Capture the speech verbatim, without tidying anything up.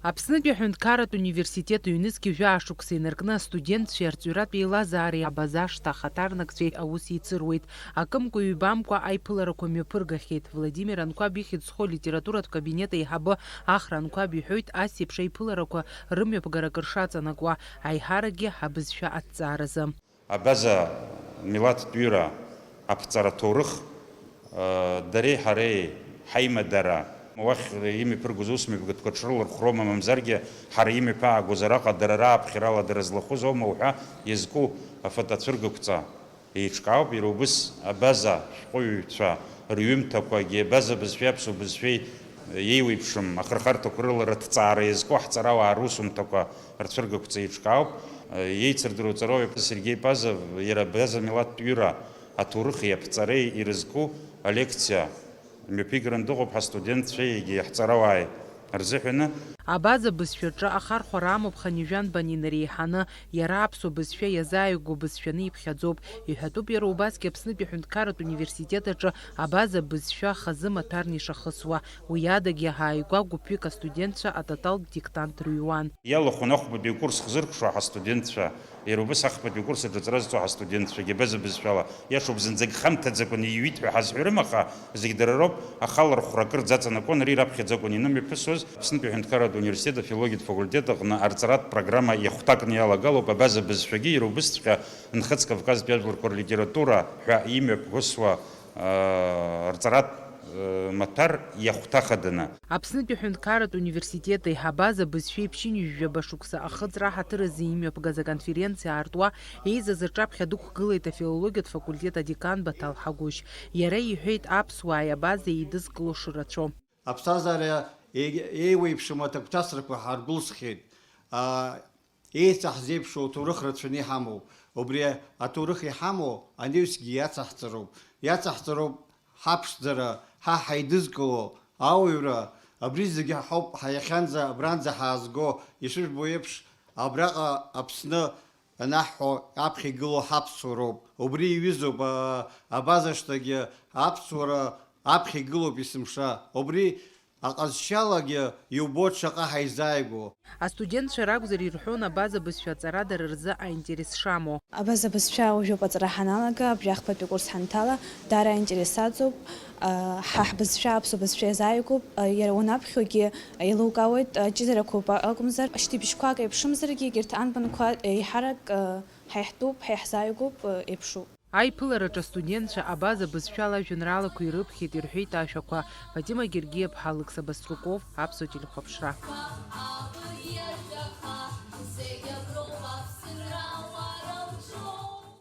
Аԥснытәи аҳәынҭқарратә университет ҩнызқь жәаа шықәса инаркны астудентцәеи арҵаҩратә еилазаареи абаза ашҭа ахаҭарнакцәеи аус еицыруеит. Акымкәа-ҩбамкәа аиԥыларақәа мҩаԥыргахьеит. Владимир Анқәаб ихьӡ зху алитературатә кабинет аиҳабы Ахра Анқәаб иҳәоит, ас еиԥш аиԥыларақәа рымҩаԥгара акыр шаҵанакуа, аиҳаракгьы абызшәа аҭҵааразы. Абаза милаҭтә ҩыра аԥҵара ҭоурых, э, дареи ҳареи ҳаимадара, уахь имҩаԥыргоз усмҩаԥгатәқәа ҽрылархәрома, мамзаргьы ҳара имҩаԥаагоз араҟа дара рааԥхьарала дара злахәыз аума уҳәа иазку афотоцәыргақәҵа еиҿкаауп, иара убыс абаза шәҟәыҩҩцәа рҩымҭақәагьы, абаза бызшәеи аԥсуа бызшәеи еиуеиԥшым ахырхарҭақәа рыла рыҭҵаара иазку ҳҵарауаа русумҭақәа рцәыргақәҵа еиҿкаауп. Еицырдыруа ҵарауаҩ Сергеи Пазов иара абаза милаҭтә ҩыра аҭоурыхи аԥҵареи ирызку алекциа мҩаԥигаран дыҟоуп ҳастудентцәеи егьи ҳҵарауааи рзыҳәаны. Абаза бызшәаҿы ахархәара амоуп хынҩажәа нбан инареиҳаны, иара аԥсуа бызшәа иазааигәоу бызшәаны иԥхьаӡоуп. Иҳәатәуп иара убасгьы Аԥснытәи аҳәынҭқарратә университет аҿы абаза бызшәа хазы маҭәарны ишахысуа. Уи адагьы ааигәа гәыԥҩык астудентцәа атоталтә диктант рыҩуан. Иалахәын ахәбатәи акурс хзыркәшо ҳастудентцәа, иара убас ахԥатәи акурс аҿы аҵара зҵо ҳастудентцәагьы абаза бызшәала, иашоуп, зынӡак хамҭаӡакәан иҩит ҳәа ҳазҳәарым, аха зегь дара роуп, ахалархәра акырӡа аҵанакуан, ари раԥхьаӡакәан ианымҩаԥысуаз, Аԥснытәи аҳәынҭқарратә университет афилологиатә факультет аҟны арҵаратә программа иахәҭакны иалагалоуп, абаза бызшәагьы иара убысҵәҟьа Нхыҵ Кавказтәи ажәларқәа рлитература ҳәа имҩаԥгосуа, аа, рҵаратә, э, маҭәар иахәҭахаданы. Аԥснытәи аҳәынҭқарратә университет аиҳабаза бызшәеи ԥшьынҩажәаба шықәса ахыҵра аҳаҭыр азы имҩаԥгаз аконференциа аартуа еизаз аҿаԥхьа дықәгылеит афилологиатә факультет адекан Баҭал Ҳагәышь. Иара иҳәеит, аԥсуааи абазеи еидызкыло шырацәоу. Аԥсҭазаара еи-, еиуеиԥшым аҭагәҭасрақәа ҳаргәылсхьеит. Аа, еицаҳзеиԥшу аҭоурых рацәаны иҳамоуп. Убри аҭоурых иҳамоу анаҩсгьы иацаҳҵароуп. Иацаҳҵароуп ҳаԥшӡара, ҳа ҳаидызкыло ауаҩра, абри зегьы ҳауп ҳа иахьанӡа абранӡа ҳаазго, ишыжәбо еиԥш, абраҟа Аԥсны анаҳҳәо аԥхьа игылоу ҳаԥсуароуп. Убри иҩызоуп, а, абазашҭагьы аԥсуара аԥхьа игылоуп есымша. Убри аҟазшьалагьы иубоит шаҟа ҳаизааигәоу. Астудентцәа ракәзар ирҳәон абаза бызшәа аҵара дара рзы аинтерес шамоу. Абаза бызшәа уажәоуп аҵара ҳаналага, абри ахԥатәи акурс ҳанҭала, даара аинтерес аҵоуп, а, ҳа ҳбызшәа аԥсуа бызшәа иазааигәоуп, а, иара уанаԥхьогьы еилукаауеит, а, ҷыдарақәоуп акәымзар, шьҭыбжьқәак еиԥшымзаргьы, егьырҭ анбанқәа еиҳарак, а, ҳа иаҳтәуп, ҳа иаҳзааигәоуп, а, еиԥшуп. Аиԥылараҿы астудентцәа абаза бызшәала ажәеинраалақәа ирыԥхьеит, ирҳәеит ашәақәа. Фатима Гергиаԥҳа, Алықьса Баструков, Аԥсуа телехәаԥшра.